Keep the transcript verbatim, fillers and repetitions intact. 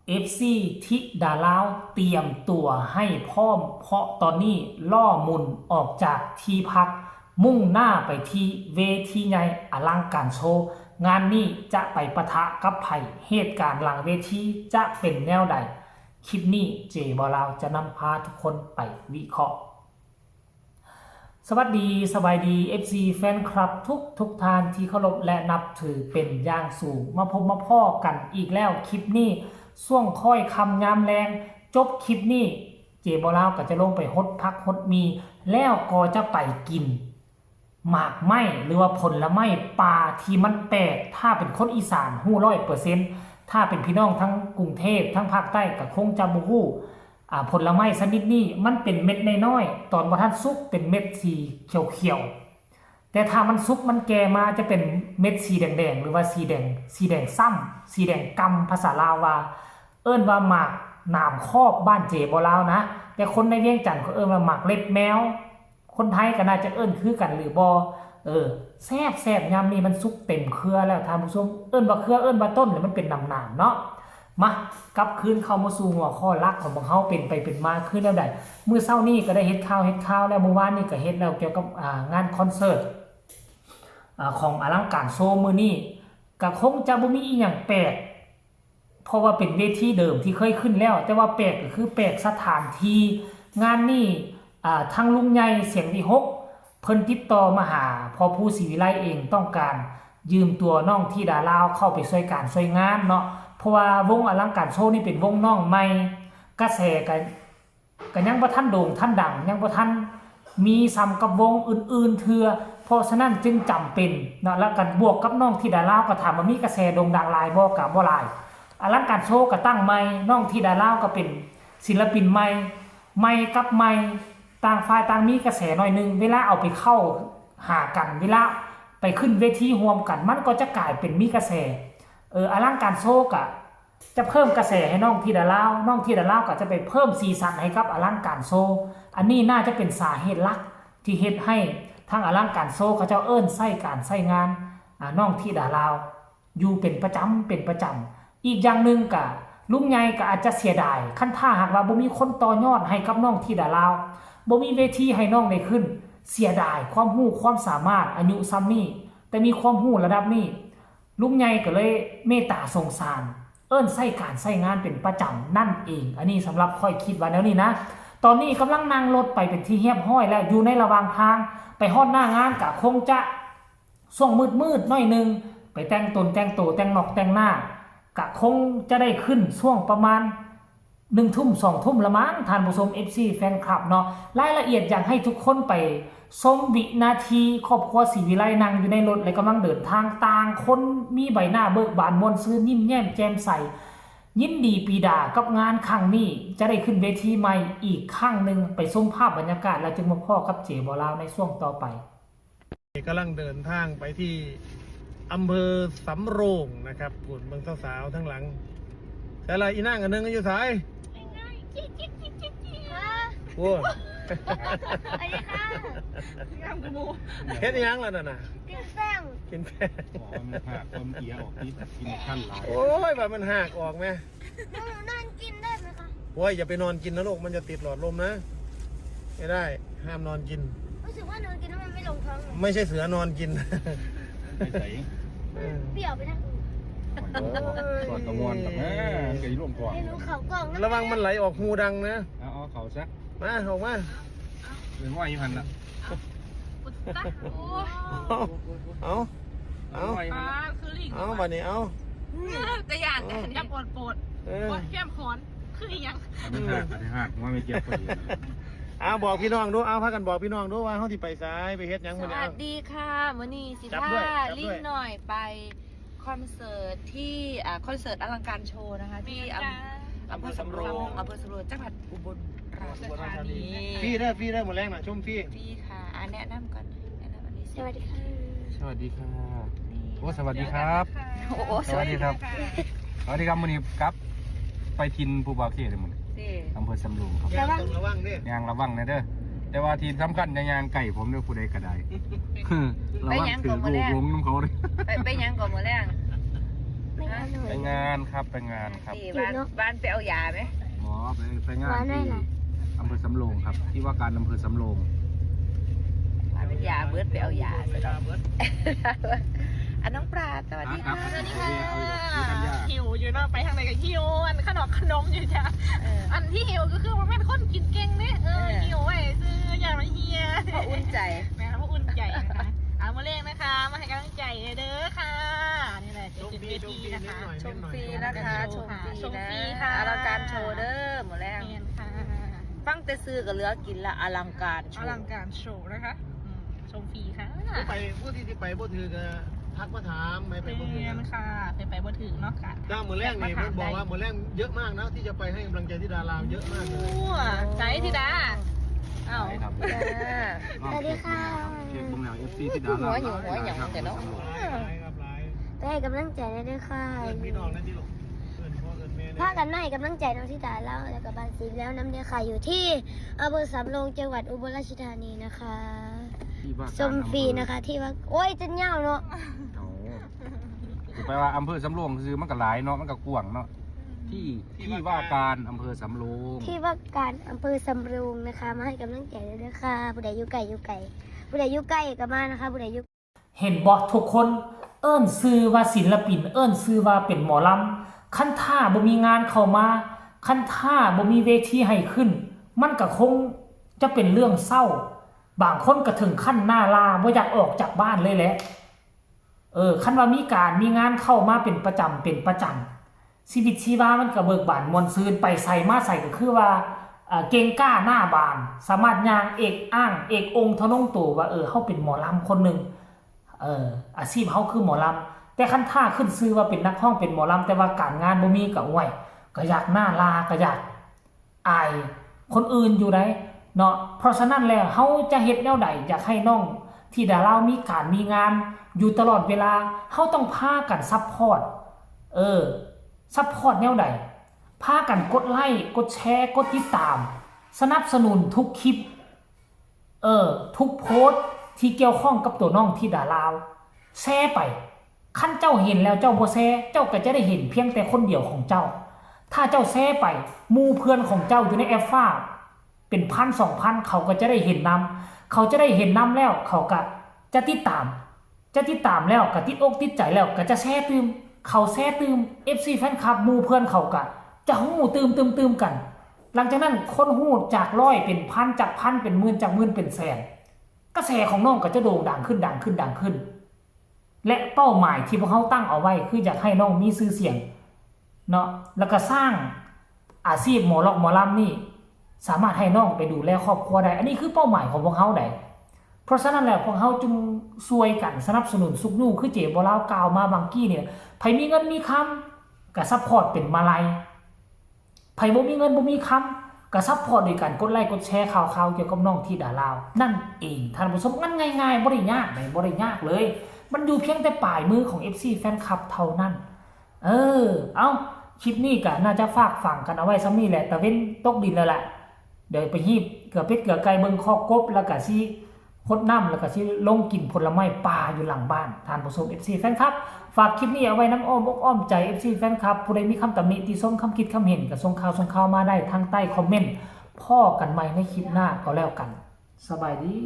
เอฟซี ธิดาลาวเตรียมตัวให้พร้อม เพราะตอนนี้ล่อหมุนออกจากที่พัก มุ่งหน้าไปที่เวทีใหญ่อลังการโชว์ งานนี้จะไปปะทะกับไผ เหตุการณ์หลังเวทีจะเป็นแนวใด คลิปนี้เจบ่าวลาวจะนำพาทุกคนไปวิเคราะห์ สวัสดี สบายดี เอฟซี แฟนคลับทุกทุกท่านที่เคารพและนับถือเป็นอย่างสูง มาพบมาพ้อกันอีกแล้ว คลิปนี้ช่วงค่อยค่ำยามแลง จบคลิปนี้เจบ่าวลาวก็จะลงไปหดผักหดหมี แล้วก็จะไปกินหมากไม้หรือว่าผลไม้ป่าที่มันแปลก ถ้าเป็นคนอีสานฮู้ร้อยเปอร์เซ็นต์ ถ้าเป็นพี่น้องทั้งกรุงเทพฯ ทั้งภาคใต้ก็คงจะบ่ฮู้ อ่า ผลไม้ชนิดนี้มันเป็นเม็ดน้อยๆ ตอนบ่ทันสุกเป็นเม็ดสีเขียวๆ แต่ถ้ามันสุกมันแก่มาจะเป็นเม็ดสีแดงๆ หรือว่าสีแดง สีแดงซ่ำ สีแดงกำ ภาษาลาวว่า เอิ้นว่าหมากหนามคอบ บ้านเจบ่าวลาวนะ แต่คนในเวียงจันทน์เขาเอิ้นว่าหมากเล็บแมว คนไทยก็น่าจะเอิ้นคือกันหรือบ่ เออ แซ่บแซ่บ ยามนี้มันสุกเต็มเครือแล้วท่านผู้ชม เอิ้นว่าเครือ เอิ้นว่าต้น แล้วมันเป็นหนามๆ เนาะ มากลับคืนเข้ามาสู่หัวข้อหลักของพวกเฮา เป็นไปเป็นมาคือแนวใด มื้อเช้านี้ก็ได้เฮ็ดข่าว เฮ็ดข่าวแล้ว มื้อวานนี้ก็เฮ็ดแล้วเกี่ยวกับ อ่า งานคอนเสิร์ต อ่า ของอลังการโชว์มื้อนี้ ก็คงจะบ่มีอีหยังแปลก เพราะว่าเป็นเวทีเดิมที่เคยขึ้นแล้ว แต่ว่าแปลกก็คือแปลกสถานที่ งานนี้ อ่า ทางลุงใหญ่เสียงวิหก เพิ่นติดต่อมาหาพ่อภูศรีวิไลเอง ต้องการยืมตัวน้องธิดาลาวเข้าไปช่วยการช่วยงานเนาะ เพราะว่าวงอลังการโชว์นี่เป็นวงน้องใหม่ กระแสก็ ก็ยังบ่ทันโด่งทันดัง ยังบ่ทันมีส่ำกับวงอื่นๆเทื่อ เพราะฉะนั้นจึงจำเป็นเนาะ แล้วก็บวกกับน้องธิดาลาว ก็ถามว่ามีกระแสโด่งดังหลายบ่ ก็บ่หลาย อลังการโชว์ก็ตั้งใหม่ น้องธิดาลาวก็เป็นศิลปินใหม่ ใหม่กับใหม่ ต่างฝ่ายต่างมีกระแสหน่อยหนึ่ง เวลาเอาไปเข้าหากัน เวลาไปขึ้นเวทีร่วมกัน มันก็จะกลายเป็นมีกระแส เออ อลังการโชว์ก็ จะเพิ่มกระแสให้น้องธิดาลาว น้องธิดาลาวก็จะไปเพิ่มสีสันให้กับอลังการโชว์ อันนี้น่าจะเป็นสาเหตุหลักที่เฮ็ดให้ทางอลังการโชว์เขาเจ้าเอิ้นใช้การใช้งาน อ่า น้องธิดาลาว อยู่เป็นประจำ เป็นประจำ อีกอย่างหนึ่งก็ลุงใหญ่ก็อาจจะเสียดาย คันถ้าหากว่าบ่มีคนต่อยอดให้กับน้องธิดาลาว บ่มีเวทีให้น้องได้ขึ้น เสียดายความรู้ความสามารถ อายุส่ำนี้ แต่มีความรู้ระดับนี้ ลุงใหญ่ก็เลยเมตตาสงสาร เอิ้นใช้การใช้งานเป็นประจำนั่นเอง อันนี้สำหรับข้อยคิดว่าแนวนี้นะ ตอนนี้กำลังนั่งรถไปเป็นที่เรียบร้อยแล้ว อยู่ในระหว่างทาง ไปฮอดหน้างานก็คงจะช่วงมืดๆหน่อยหนึ่ง ไปแต่งตนแต่งตัวแต่งนอกแต่งหน้า ก็คงจะได้ขึ้นช่วงประมาณ หนึ่งทุ่ม สองทุ่มละมั้ง ท่านผู้ชม เอฟซี แฟนคลับเนาะ รายละเอียดอยากให้ทุกคนไปชมวินาทีครอบครัวศรีวิไลนั่งอยู่ในรถ และกำลังเดินทาง ต่างคนมีใบหน้าเบิกบานม่วนซื่น ยิ้มแย้มแจ่มใส ยินดีปรีดากับงานครั้งนี้ จะได้ขึ้นเวทีใหม่อีกครั้งหนึ่ง ไปชมภาพบรรยากาศ แล้วจึงมาพ้อกับเจบ่าวลาวในช่วงต่อไป กำลังเดินทางไปที่อำเภอสำโรงนะครับ พู้นเบิ่งสาวๆทั้งหลัง แต่ละอีนางอันหนึงอยู่ไส โอ้ย สวัสดีค่ะ เฮ็ดอิหยังล่ะนั่นน่ะ กินแป้ง กินแป้ง บอกว่ามันหักความเอียออกนิด กินขั้นหลาย โอ้ย ว่ามันหักออกไหม หนูนอนกินได้ไหมคะ โอ้ย อย่าไปนอนกินนะลูก มันจะติดหลอดลมนะ ไม่ได้ ห้ามนอนกิน รู้สึกว่านอนกินแล้วมันไม่ลงท้องเลย ไม่ใช่เสือนอนกิน ไม่ใส่ เออ เปรี้ยวไปทางอื่น โอ้ย ก่อนกระมวลแบบ เออ มันก็อีหลวงก่อน ไม่รู้เขากล่องนะ ระวังมันไหลออกหูดังนะ เอา เอาเขาซะ มา ออกมา เป็นว่าอีพันละ เอา เอา เอา เอา เอา บัดนี้ เอา เออ แต่ย่าน เอา แต่ย่าน อย่าปวดปวด เออ ปวดแก้มขอน คืออีหยัง อันนี้หัก อันนี้หัก ว่าไม่เกี่ยวกับคนอื่น เอา บอกพี่น้องดู เอา พากันบอกพี่น้องดูว่าเฮาสิไปไส ไปเฮ็ดหยังมื้อนี้ สวัสดีค่ะ มื้อนี้สิ จับด้วย พา จับด้วย ลิงหน่อยไปคอนเสิร์ตที่ อ่า คอนเสิร์ตอลังการโชว์นะคะ ที่ แม่นจ้า อำ อำเภอสำโรง อำเภอสำโรง จังหวัดอุบลราชธานี ฟรีเด้อ ฟรีเด้อ มื้อแลงน่ะ ชมฟรี ฟรีค่ะ อ่ะ แนะนำก่อน แนะนำอันนี้สิ สวัสดีค่ะ สวัสดีค่ะ นี่ โอ้ สวัสดีครับ เจอกันนะคะ โอ้โห สวัสดีครับ สวัสดีค่ะ สวัสดีครับ มื้อนี้กลับไปถิ่นผู้บ่าวเขตเลยมื้อนี้ นี่ อำเภอสำโรงครับ ระวัง ต้องระวังเด้อ ย่างระวังแน่เด้อ แต่ว่าที่สำคัญอย่าย่างใกล้ผมเด้อ ผู้ใดก็ได้ ระวังถือลูกหลงนำเขาเด้อ ไป ไปหยังก่อนมื้อแลง ไป ไปงานครับ ไปงานครับ นี่บ้านบ้านไปเอายาไหม อ๋อไปไปงาน ร้านไหน ที่ ล่ะ อำเภอสำโรงครับ ที่ว่าการอำเภอสำโรง บ้านเป็นยาเบิดไปเอายาซะดอกอันน้องปลาสวัสดีค่ะ สวัสดีค่ะ หิวอยู่เนาะ ไปทางไหนก็หิว อันขนมขนมอยู่จ้ะ เออ อันที่หิวก็คือมันเป็นคนกินเก่งเนี่ยเออ เออ หิวไว้ซื้ออย่างละเฮีย พออุ่นใจ แม่พระอุ่นใจนะคะเอามาเล่งนะคะ มาให้กำลังใจเด้อค่ะ นี่แหละจะเป็นเวทีนะคะ ชมฟรีนะคะ ชมฟรี ชม นะ ฟรีค่ะ อลังการโชว์เด้อหมดแล้ว เรียนค่ะ ฟังแต่ซื้อกับเหลือกินละอลังการโช อ ว์ ลังการโชว์นะคะอืมชมฟรีค่ะ ผู้ไปผู้ที่ที่ไปบ่ถือก็ทักมาถามไม่ไปบ่ถือ เรียนค่ะไปไปบ่ถือเนาะค่ะ จ้ามือแรกนี่เพิ่นบอกว่ามือแรกเยอะมากนะที่จะไปให้กำลังใจที่ดาราเยอะมากเลย โอ้ใจที่ดาเอ้า ไปครับ จ้า สวัสดีค่ะ เช็คเบิ่งแล้ว เอฟซี ที่ดารา หัวหิวหัวหยังแต่เนาะ หลายครับหลาย ไปให้กำลังใจได้ด้วยค่ะ เอิ้นพี่น้องนั่นที่หลงเอิ้นพ่อเอิ้นแม่ พากันมาให้กำลังใจน้องธิดาเล่าแล้วก็บ้านสีแล้วน้ำเดียค่ะอยู่ที่อำเภอสำโรงจังหวัดอุบลราชธานีนะคะ ที่ว่าการ ชมฟรีนะคะที่ว่าโอ้ยจนยาวเนาะ โอ้สิไปว่าอำเภอสำโรงคือมันก็หลายเนาะมันก็กว้างเนาะที่ที่ว่าการอำเภอสำโรง ที่ว่าการอำเภอสำโรงนะคะ มาให้กำลังใจด้วยค่ะผู้ใดอยู่ไกลอยู่ไกลผู้ใดอยู่ใกล้ก็มานะคะผู้ใดอยู่ เห็นบ่ทุกคนเอิ้นชื่อว่าศิลปิน เอิ้นชื่อว่าเป็นหมอลำคันถ้าบ่มีงานเข้ามาคันถ้าบ่มีเวทีให้ขึ้น มันก็คงจะเป็นเรื่องเศร้า บางคนก็ถึงขั้นหน้าลาบ่อยากออกจากบ้านเลยแหละ เออคันว่ามีการมีงานเข้ามาเป็นประจำเป็นประจำชีวิตชีวามันก็เบิกบานม่วนซื่นไปไสมาไสก็คือว่าเอ่อเก่งกล้าหน้าบาน สามารถย่างเอกอ้างเอกองค์ทะนงตัวว่าเออเฮาเป็นหมอลำคนหนึ่ง เอออาชีพเฮาคือหมอลำแต่คันถ้าขึ้นชื่อว่าเป็นนักร้องเป็นหมอลำแต่ว่าการงานบ่มีก็อ้วยก็อยากหน้าลาก็อยากอายคนอื่นอยู่ไดเนาะเพราะฉะนั้นแล้วเฮาจะเฮ็ดแนวใดอยากให้น้องที่ดารามีการมีงานอยู่ตลอดเวลาเฮาต้องพากันซัพพอร์ตเออซัพพอร์ตแนวใดพากันกดไลค์กดแชร์กดติดตาม สนับสนุนทุกคลิป เออทุกโพสต์ที่เกี่ยวข้องกับตัวน้องธิดาลาวแชร์ไปคันเจ้าเห็นแล้วเจ้าบ่แชร์เจ้าก็จะได้เห็นเพียงแต่คนเดียวของเจ้า ถ้าเจ้าแชร์ไปหมู่เพื่อนของเจ้าอยู่ในแอปฟ้าเป็นพันสองพันเขาก็จะได้เห็นนำเขาจะได้เห็นนำแล้วเขาก็จะติดตาม จะติดตามแล้วก็ติดอกติดใจแล้วก็จะแชร์ตื่มเขาแชร์ตื่ม เอฟซี แฟนคลับหมู่เพื่อนเขาก็จะฮู้ตื่มตื่มตื่มกัน หลังจากนั้นคนฮู้จากร้อยเป็นพันจากพันเป็นหมื่นจากหมื่นเป็นแสน กระแสของน้องก็จะโด่งดังขึ้นดังขึ้นดังขึ้น และเป้าหมายที่พวกเขาตั้งเอาไว้คืออยากให้น้องมีชื่อเสียงเนาะแล้วก็สร้างอาชีพหมอลอกหมอลำนี่สามารถให้น้องไปดูแลครอบครัวได้ อันนี้คือเป้าหมายของพวกเขาได้เพราะฉะนั้นแล้วพวกเขาจึงช่วยกันสนับสนุนซุกยูคือเจบอลาวกล่าวมาบางกี้เนี่ยใผมีเงินมีคำก็ซัพพอร์ตเป็นมาลัย ไผบ่มีเงินบ่มีคำก็ซัพพอร์ตโดยการกดไลค์กดแชร์ข่าวๆเกี่ยวกับน้องธิดาลาวนั่นเองท่านผู้ชมมันง่ายๆบ่ได้ยากใดบ่ได้ยากเลย มันอยู่เพียงแต่ปลายมือของ เอฟซี แฟนคลับเท่านั้น เออ เอ้า คลิปนี้ก็น่าจะฝากฝังกันเอาไว้ส่ำนี้แหละตะเว็นตกดินแล้วแหละเดี๋ยวไปฮีบเกลือเป็ดเกลือไก่เบิ่งคอกกบแล้วก็สิหดน้ำแล้วก็สิลงกินผลไม้ป่าอยู่หลังบ้านท่านผู้ชม เอฟซี แฟนคลับ ฝากคลิปนี้เอาไว้นำอ้อมอกอ้อมใจ เอฟซี แฟนคลับ ผู้ใดมีคำตำหนิติชมคำคิดคำเห็นก็ส่งข่าวส่งข่าวมาได้ทางใต้คอมเมนต์พ้อกันใหม่ในคลิปหน้าก็แล้วกัน สบายดี